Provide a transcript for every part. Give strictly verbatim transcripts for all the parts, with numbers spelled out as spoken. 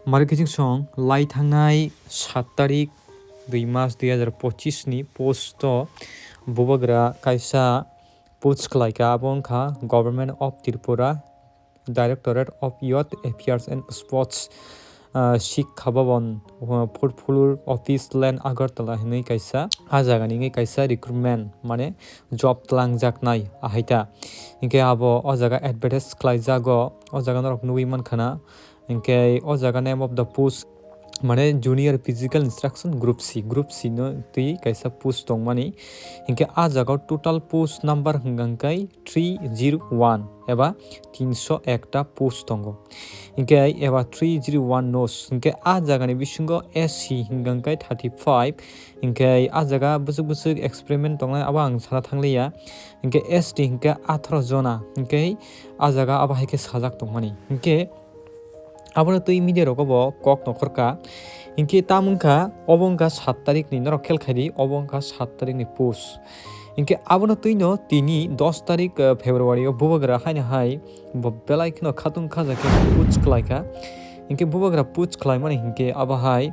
Mari kiching song lai thangnai sat tarik dui mas dui hazar pochis ni post o bubagra kaisa post khlaika, abo wngkha Government of Tripura, Directorate of Youth Affairs and Sports, ah, Shiksha Bhavan, ah, fourth floor office, Land Agartala hinwi kaisa, ah jagani wngwi kaisa recruitment mane job twlangjaknai ahaita. Hinkhe abo o jaga advertise khlaijago, o jaga norok nugwi mankha na. Hinkhe o jaga name of the post mane Junior Physical Instruction Group C, Group C no twi kaisa post tongmani. Hinkhe a jaga o total post number hwnkha khe three zero one eba tinso ekta post tongo. Hinkhe eba three zero one nos, hinkhe a jagani bisingo S C hwnkha khe thirty five, hinkhe a jaga bwswk bwswk experiment tongnai abo ang sana thangliya. Hinkhe S T hinkhe atharo jona, hinkhe a jaga abo hai khe sajak tongmani. Hinkhe abono twi media rogo bo kok nokhorkha. Hinkhe tamo wngkha, obo wngkha sat tarikni, norok khel khaidi, obo wngkha sat tarikni post. Hinkhe abono twino tini dos tarik, eh, February o bubagra haino hai bo belai kheno khatung khaja khe post khlaikha. Hinkhe bubagra post khlaimani hinkhe abo hai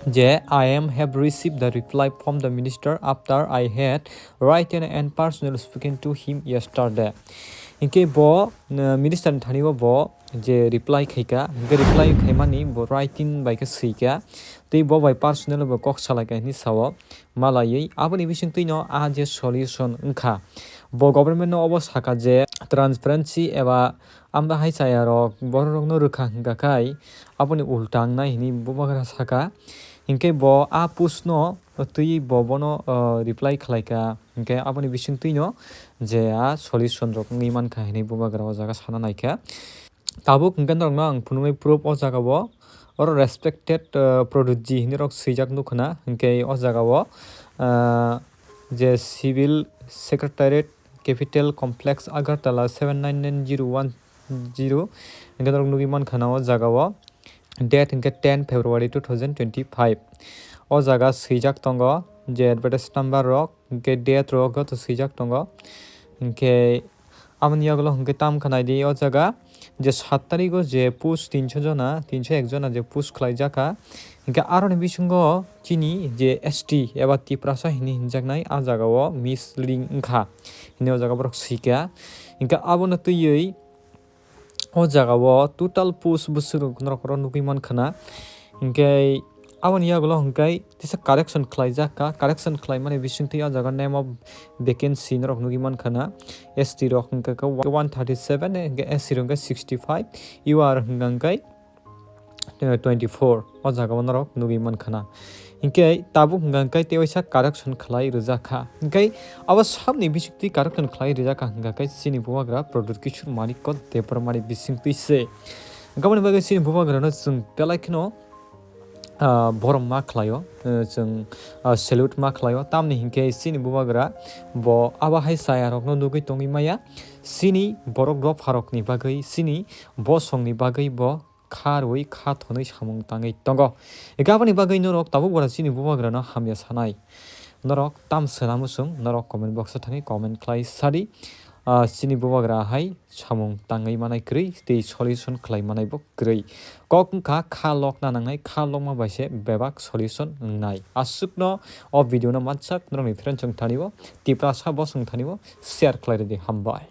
je, "I am have received the reply from the minister after I had written and personally spoken to him yesterday." Hinkhe bo, eh, minister ni thani o bo je reply khaika, hinkhe reply khaimani bo writing bai khe swika, tei bo bai personal bo kok salaika hinwi sao. Malaiwi aboni bisingtwino a je solution wngkha, bo government no obo saka je transparency eba amda hai chaya rok borok rokno rwkha hwnkha khai aboni ulta wngnai hinwi bubagra saka. Hinkhe bo a post no twiwi bo bono, uh, reply khlaika. Hinkhe aboni bisingtwino je a solution rok wngwi mankha hinwi bubagra o jaga sana naikha. Tabuk hinkhe norokno ang phunuknai proof o jaga o, oro respected, uh, Produtji hinwi rok swijak nukho na, hinkhe o jaga o, uh, je Civil Secretariat Capital Complex Agartala seven nine nine zero one zero hinkhe norok nugwi mankha na o jaga o, date hinkhe ten February two thousand twenty-five. O jaga swijak tongo je advertise number rok, hinkhe date rok joto swijak tongo. Hinkhe aboni yagulo hinkhe tam khe naidi o jaga je sat tarigo je post tinso jona, tinso ek jona je post khlaijakha. Hinkhe aroni bisingo chini je S T eba Tiprasa hinwi hinjaknai a jagao misleading wngkha hinwi o jaga borok swikha. Hinkhe abono twiwi o jagao total post bwswk norok oro nugwi mankha na. Hinkhe aboni yagulo hinkhe tisa correction khlaijak kha, correction khlaimani bisingtwi o jaga name of vacancy norok nugwi mankha na. S T rok hinkhe khe one thirty seven, hinkhe S C rok hinkhe sixty five, U R hinkhe twenty four o jaga o norok nugwi mankha na. Hinkhe tabuk hwnkha khe tei waisa correction khlai rwjak kha. Hinkhe abo sabni bisingtwi correction khlai rwjak kha hwnkha khe chini bubagra Pradyut Kishore Manikya Debbarmani bisingtwi se. Hinkhe aboni bagwi chini bubagrano chwng belai kheno, ah, borom ma khlaio, eh, chwng, ah, salute ma khlaio. Tamni hinkhe chini bubagra bo abo hai chaya rokno nugwi tongwi maya. Chini borok dopha rokni bagwi, chini bosongni bagwi bo kha rwui kha thonwi samung tangwi tongo. Hinkhe aboni bagwi norok tabuk bara chini bubagrano hamya sanai. Norok tam swnamo chwng, norok comment box o thangwi comment khlai sadi. Ah, chini bubagra hai samung tangwi manai kwrwi tei solution khlai manai bo kwrwi. Kok wngkha kha lokna nangnai, kha lokma bai se bebak solution wngnai. Aswkno o video no mansak norokni friend chwng thani o, Tiprasa bosong thani o share khlai rwdi, hambai.